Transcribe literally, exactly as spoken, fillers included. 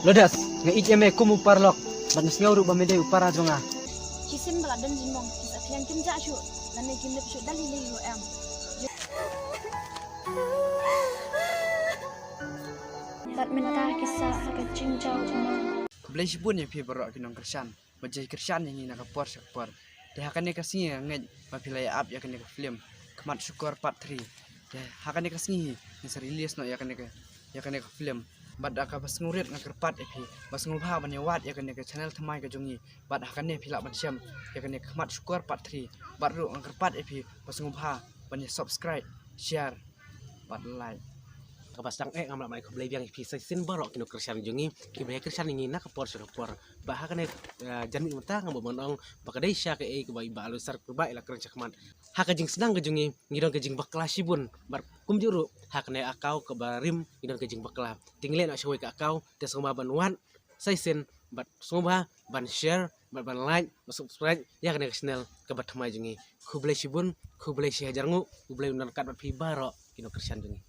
Lodas, nga ïeit ïa me kum u paralok, bad nga sngew ruh ba me dei u para jong nga. Shisien ba la don jingmong, ki sa khliang kim jah shuh, lane kim lip shuh da lei lei ruh em. Bad mynta ki sah ha ka jingjaw u ma. Khublei shibun ïa phi baroh ki nongkyrshan. Ba ju kyrshan ïa ngi na ka por sha ka por. Te ha kane ka sngi nga ngeit ba phi la ïa ap ïa kane ka film Khmat Shukor Part three. Te ha kane ka sngi hi ngin sa release noh ïa kane ka, ïa kane ka film. Bad da kaba sngewrit nga kyrpad ïa phi ba sngewbha ban ïa wad ïa kane ka channel thymmai ka jong ngi. Bad ha kane phi lah ban shem ïa kane ka Khmat Shukor Part three. Bad ruh nga kyrpad ïa phi ba sngewbha ban ïa subscribe, share bad like. Kaba sdang eh ngam lah ban ai khublei biang ïa phi sa shisien baroh ki nongkyrshan jong ngi kiba ïa kyrshan ïa ngi na ka por sha ka por. Ba ha kane, eh, janmiet mynta ngam lah ban ong ba ka dei sha kaei kaba i Bah Aloysius Kyrbaih i la kren shakhmat. Ha ka jingsdang ka jong ngi ngi don ka jingbakla shibun, bad kumjuh ruh ha kane ka account kaba rim ngi don ka jingbakla. Te ngi leit noh shawei ka account, te sngewbha ban wad sa shisien bad sngewbha ban share bad ban like bad subscribe ïa kane ka channel kaba thymmai jong ngi. Khublei shibun, khublei shihajar nguh, U Blei un ryngkat bad phi baroh ki nongkyrshan jong ngi.